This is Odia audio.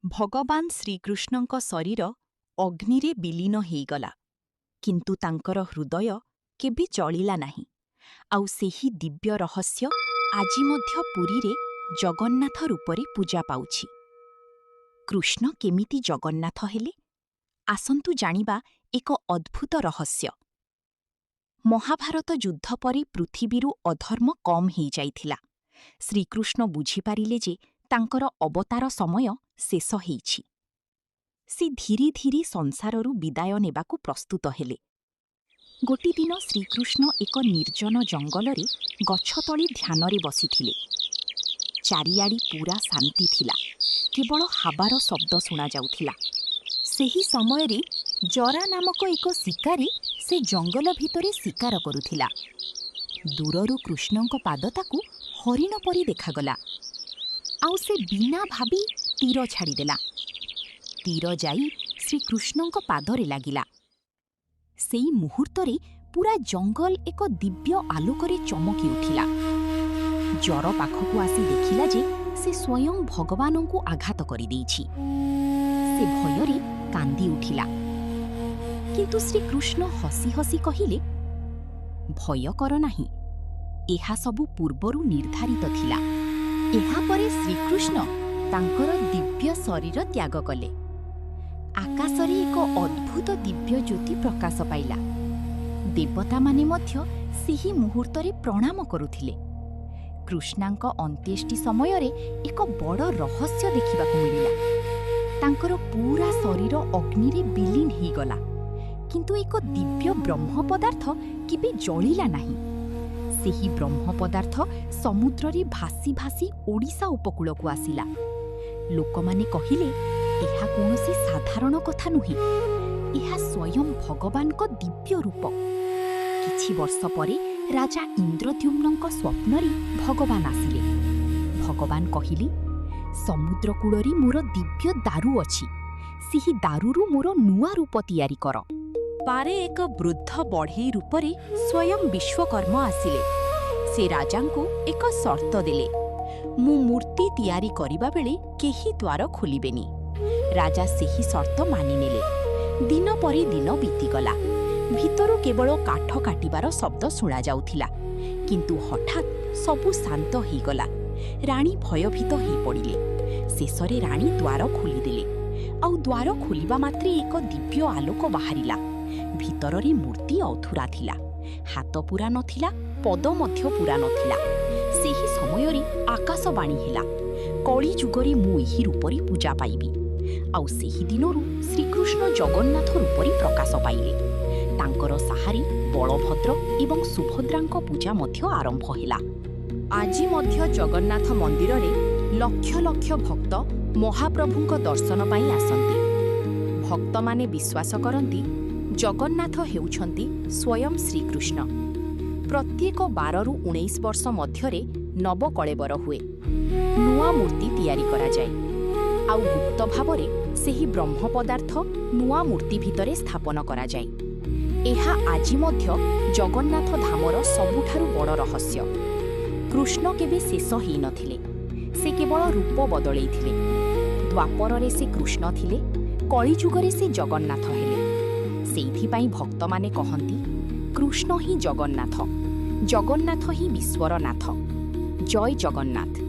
ଭଗବାନ ଶ୍ରୀକୃଷ୍ଣଙ୍କ ଶରୀର ଅଗ୍ନିରେ ବିଲୀନ ହେଇଗଲା, କିନ୍ତୁ ତାଙ୍କର ହୃଦୟ କେବେ ଜଳିଲା ନାହିଁ। ଆଉ ସେହି ଦିବ୍ୟ ରହସ୍ୟ ଆଜି ମଧ୍ୟ ପୁରୀରେ ଜଗନ୍ନାଥ ରୂପରେ ପୂଜା ପାଉଛି। କୃଷ୍ଣ କେମିତି ଜଗନ୍ନାଥ ହେଲେ, ଆସନ୍ତୁ ଜାଣିବା ଏକ ଅଦ୍ଭୁତ ରହସ୍ୟ। ମହାଭାରତ ଯୁଦ୍ଧ ପରେ ପୃଥିବୀରୁ ଅଧର୍ମ କମ୍ ହେଇଯାଇଥିଲା। ଶ୍ରୀକୃଷ୍ଣ ବୁଝିପାରିଲେ ଯେ ତାଙ୍କର ଅବତାର ସମୟ ଶେଷ ହେଇଛି। ସେ ଧୀରେ ଧୀରେ ସଂସାରରୁ ବିଦାୟ ନେବାକୁ ପ୍ରସ୍ତୁତ ହେଲେ। ଗୋଟିଏ ଦିନ ଶ୍ରୀକୃଷ୍ଣ ଏକ ନିର୍ଜନ ଜଙ୍ଗଲରେ ଗଛ ତଳେ ଧ୍ୟାନରେ ବସିଥିଲେ। ଚାରିଆଡ଼େ ପୂରା ଶାନ୍ତି ଥିଲା, କେବଳ ହାବାର ଶବ୍ଦ ଶୁଣାଯାଉଥିଲା। ସେହି ସମୟରେ ଜରା ନାମକ ଏକ ଶିକାରୀ ସେ ଜଙ୍ଗଲ ଭିତରେ ଶିକାର କରୁଥିଲା। ଦୂରରୁ କୃଷ୍ଣଙ୍କ ପାଦ ତାକୁ ହରିଣ ପରି ଦେଖାଗଲା, ଆଉ ସେ ବିନା ଭାବି ତୀର ଛାଡ଼ିଦେଲା। ତୀର ଯାଇ ଶ୍ରୀକୃଷ୍ଣଙ୍କ ପାଦରେ ଲାଗିଲା। ସେଇ ମୁହୂର୍ତ୍ତରେ ପୂରା ଜଙ୍ଗଲ ଏକ ଦିବ୍ୟ ଆଲୋକରେ ଚମକି ଉଠିଲା। ଜର ପାଖକୁ ଆସି ଦେଖିଲା ଯେ ସେ ସ୍ୱୟଂ ଭଗବାନଙ୍କୁ ଆଘାତ କରିଦେଇଛି। ସେ ଭୟରେ କାନ୍ଦି ଉଠିଲା। କିନ୍ତୁ ଶ୍ରୀକୃଷ୍ଣ ହସି ହସି କହିଲେ, ଭୟ କର ନାହିଁ, ଏହା ସବୁ ପୂର୍ବରୁ ନିର୍ଦ୍ଧାରିତ ଥିଲା। ଏହାପରେ ଶ୍ରୀକୃଷ୍ଣ ତାଙ୍କର ଦିବ୍ୟ ଶରୀର ତ୍ୟାଗ କଲେ। ଆକାଶରେ ଏକ ଅଦ୍ଭୁତ ଦିବ୍ୟ ଜ୍ୟୋତି ପ୍ରକାଶ ପାଇଲା। ଦେବତାମାନେ ମଧ୍ୟ ସେହି ମୁହୂର୍ତ୍ତରେ ପ୍ରଣାମ କରୁଥିଲେ। କୃଷ୍ଣଙ୍କ ଅନ୍ତ୍ୟେଷ୍ଟି ସମୟରେ ଏକ ବଡ଼ ରହସ୍ୟ ଦେଖିବାକୁ ମିଳିଲା। ତାଙ୍କର ପୂରା ଶରୀର ଅଗ୍ନିରେ ବିଲୀନ ହେଇଗଲା, କିନ୍ତୁ ଏକ ଦିବ୍ୟ ବ୍ରହ୍ମ ପଦାର୍ଥ କେବେ ଜଳିଲା ନାହିଁ। ସେହି ବ୍ରହ୍ମ ପଦାର୍ଥ ସମୁଦ୍ରରେ ଭାସି ଭାସି ଓଡ଼ିଶା ଉପକୂଳକୁ ଆସିଲା। ଲୋକମାନେ କହିଲେ, ଏହା କୌଣସି ସାଧାରଣ କଥା ନୁହେଁ, ଏହା ସ୍ୱୟଂ ଭଗବାନଙ୍କ ଦିବ୍ୟ ରୂପ। କିଛି ବର୍ଷ ପରେ ରାଜା ଇନ୍ଦ୍ରଦ୍ୟୁମ୍ନଙ୍କ ସ୍ୱପ୍ନରେ ଭଗବାନ ଆସିଲେ। ଭଗବାନ କହିଲେ, ସମୁଦ୍ର କୂଳରେ ମୋର ଦିବ୍ୟ ଦାରୁ ଅଛି, ସେହି ଦାରୁରୁ ମୋର ନୂଆ ରୂପ ତିଆରି କର। ପାରେ ଏକ ବୃଦ୍ଧ ବଢ଼େଇ ରୂପରେ ସ୍ୱୟଂ ବିଶ୍ୱକର୍ମ ଆସିଲେ। ସେ ରାଜାଙ୍କୁ ଏକ ସର୍ତ୍ତ ଦେଲେ, ମୁଁ ମୂର୍ତ୍ତି ତିଆରି କରିବା ବେଳେ କେହି ଦ୍ୱାର ଖୋଲିବେନି। ରାଜା ସେହି ସର୍ତ୍ତ ମାନିନେଲେ। ଦିନ ପରେ ଦିନ ବିତିଗଲା। ଭିତରୁ କେବଳ କାଠ କାଟିବାର ଶବ୍ଦ ଶୁଣାଯାଉଥିଲା। କିନ୍ତୁ ହଠାତ୍ ସବୁ ଶାନ୍ତ ହେଇଗଲା। ରାଣୀ ଭୟଭୀତ ହେଇପଡ଼ିଲେ। ଶେଷରେ ରାଣୀ ଦ୍ୱାର ଖୋଲିଦେଲେ, ଆଉ ଦ୍ୱାର ଖୋଲିବା ମାତ୍ରେ ଏକ ଦିବ୍ୟ ଆଲୋକ ବାହାରିଲା। ଭିତରରେ ମୂର୍ତ୍ତି ଅଧୁରା ଥିଲା। ହାତ ପୂରା ନଥିଲା, ପଦ ମଧ୍ୟ ପୂରା ନଥିଲା। ସେହି ସମୟରେ ଆକାଶବାଣୀ ହେଲା, କଳିଯୁଗରେ ମୁଁ ଏହି ରୂପରେ ପୂଜା ପାଇବି। ଆଉ ସେହି ଦିନରୁ ଶ୍ରୀକୃଷ୍ଣ ଜଗନ୍ନାଥ ରୂପରେ ପ୍ରକାଶ ପାଇଲେ। ତାଙ୍କର ସାହାରେ ବଳଭଦ୍ର ଏବଂ ସୁଭଦ୍ରାଙ୍କ ପୂଜା ମଧ୍ୟ ଆରମ୍ଭ ହେଲା। ଆଜି ମଧ୍ୟ ଜଗନ୍ନାଥ ମନ୍ଦିରରେ ଲକ୍ଷ ଲକ୍ଷ ଭକ୍ତ ମହାପ୍ରଭୁଙ୍କ ଦର୍ଶନ ପାଇଁ ଆସନ୍ତି। ଭକ୍ତମାନେ ବିଶ୍ୱାସ କରନ୍ତି, ଜଗନ୍ନାଥ ହେଉଛନ୍ତି ସ୍ୱୟଂ ଶ୍ରୀକୃଷ୍ଣ। ପ୍ରତ୍ୟେକ 12ରୁ 19 ବର୍ଷ ମଧ୍ୟରେ ନବକଳେବର ହୁଏ। ନୂଆ ମୂର୍ତ୍ତି ତିଆରି କରାଯାଏ, ଆଉ ଗୁପ୍ତ ଭାବରେ ସେହି ବ୍ରହ୍ମ ପଦାର୍ଥ ନୂଆ ମୂର୍ତ୍ତି ଭିତରେ ସ୍ଥାପନ କରାଯାଏ। ଏହା ଆଜି ମଧ୍ୟ ଜଗନ୍ନାଥ ଧାମର ସବୁଠାରୁ ବଡ଼ ରହସ୍ୟ। କୃଷ୍ଣ କେବେ ଶେଷ ହେଇନଥିଲେ, ସେ କେବଳ ରୂପ ବଦଳେଇଥିଲେ। ଦ୍ୱାପରରେ ସେ କୃଷ୍ଣ ଥିଲେ, କଳିଯୁଗରେ ସେ ଜଗନ୍ନାଥ ହେଲେ। ସେଇଥିପାଇଁ ଭକ୍ତମାନେ କହନ୍ତି, କୃଷ୍ଣ ହିଁ ଜଗନ୍ନାଥ, ଜଗନ୍ନାଥ ହିଁ ବିଶ୍ୱର ନାଥ। ଜୟ ଜଗନ୍ନାଥ।